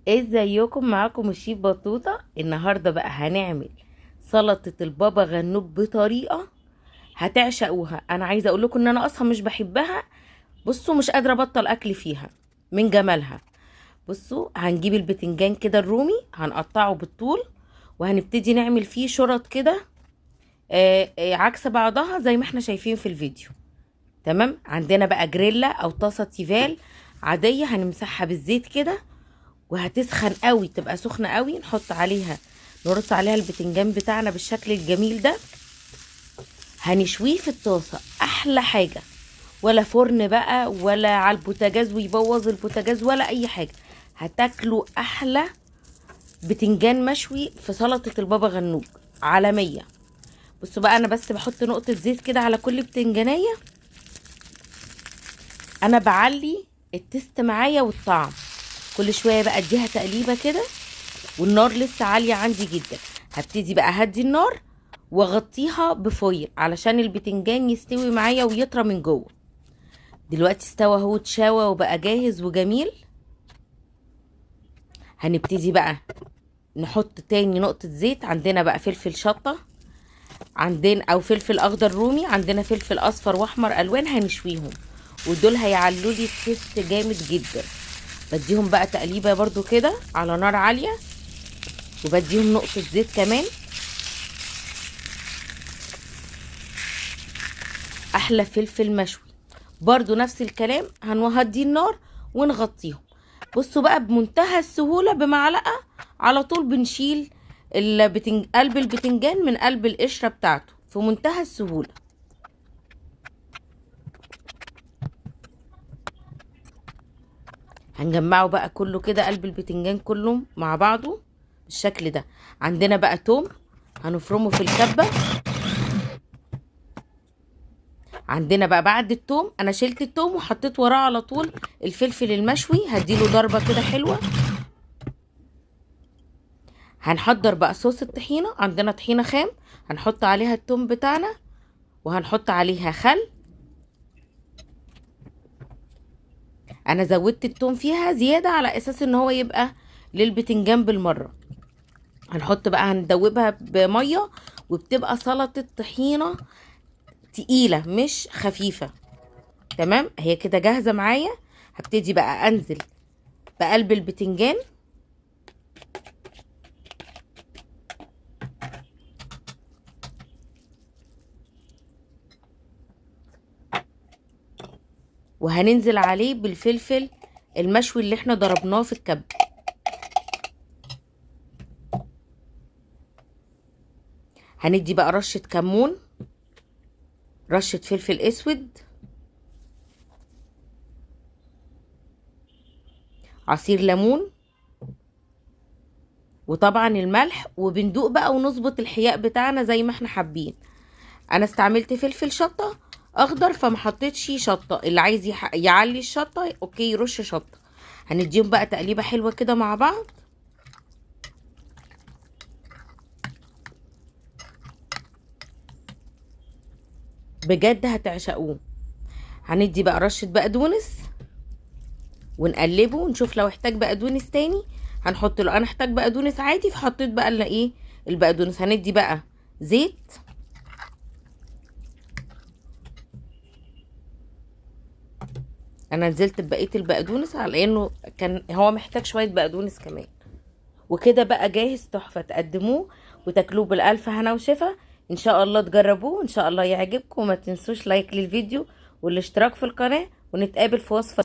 ازيكم؟ معاكم الشيف بطوطة. النهاردة بقى هنعمل سلطة البابا غنوج بطريقة هتعشقوها. انا عايزة اقول لكم ان انا اصلا مش بحبها، بصوا مش قادرة ابطل اكل فيها من جمالها. بصوا هنجيب البتنجان كده الرومي، هنقطعه بالطول وهنبتدي نعمل فيه شرط كده عكس بعضها زي ما احنا شايفين في الفيديو. تمام. عندنا بقى جريلا او طاسة تيفال عادية، هنمسحها بالزيت كده وهتسخن قوي، تبقى سخنة قوي. نحط عليها، نرص عليها البتنجان بتاعنا بالشكل الجميل ده. هنشويه في الطاسة، احلى حاجة، ولا فرن بقى ولا على البوتاجاز ويبوظ البوتاجاز ولا اي حاجة. هتاكلوا احلى بتنجان مشوي في سلطة البابا غنوج عالمية. بصوا بقى، انا بس بحط نقطة زيت كده على كل بتنجانية، انا بعلي التست معايا والطعم. كل شوية بقى اديها تقليبة كده، والنار لسه عالية عندي جدا. هبتدي بقى اهدي النار واغطيها بفويل علشان البتنجان يستوي معايا ويطرى من جوه. دلوقتي استوى اهو، اتشوى وبقى جاهز وجميل. هنبتدي بقى نحط تاني نقطة زيت. عندنا بقى فلفل شطة عندنا، او فلفل اخضر رومي، عندنا فلفل اصفر واحمر الوان، هنشويهم ودول هيعلوا لي التيست جامد جدا. بديهم بقى تقليبه برضو كده على نار عالية، وبديهم نقطة زيت كمان. احلى فلفل مشوي برضو نفس الكلام، هنهدي النار ونغطيهم. بصوا بقى بمنتهى السهولة بمعلقه على طول بنشيل قلب البتنجان من قلب القشرة بتاعته في منتهى السهولة. هنجمعه بقى كله كده، قلب البتنجان كله مع بعضه بالشكل ده. عندنا بقى توم هنفرمه في الكبة. عندنا بقى بعد التوم، انا شلت التوم وحطيت وراه على طول الفلفل المشوي، هديله ضربة كده حلوة. هنحضر بقى صوص الطحينة. عندنا طحينة خام هنحط عليها التوم بتاعنا، وهنحط عليها خل. انا زودت التوم فيها زيادة على اساس ان هو يبقى للبتنجان بالمرة. هنحط بقى، هندوبها بمية، وبتبقى سلطة طحينة تقيلة مش خفيفة. تمام، هي كده جاهزة معايا. هبتدي بقى انزل بقلب البتنجان. وهننزل عليه بالفلفل المشوي اللي احنا ضربناه في الكبة. هندي بقى رشة كمون، رشة فلفل اسود، عصير ليمون، وطبعا الملح. وبندوق بقى ونظبط الحياء بتاعنا زي ما احنا حابين. انا استعملت فلفل شطة اخضر فما حطيتش شطة، اللي عايز يعلي الشطة اوكي يرش شطة. هنديهم بقى تقليبة حلوة كده مع بعض. بجد هتعشقوه. هندي بقى رشة بقدونس ونقلبه ونشوف لو احتاج بقدونس تاني هنحط له. انا احتاج بقدونس عادي فحطيت بقى البقدونس. هندي بقى زيت، انا نزلت ببقية البقدونس على انه كان هو محتاج شوية بقدونس كمان. وكده بقى جاهز تحفة، تقدموه وتاكلوه بالالف هنا وشفا. ان شاء الله تجربوه، ان شاء الله يعجبكم. وما تنسوش لايك للفيديو والاشتراك في القناة، ونتقابل في وصفة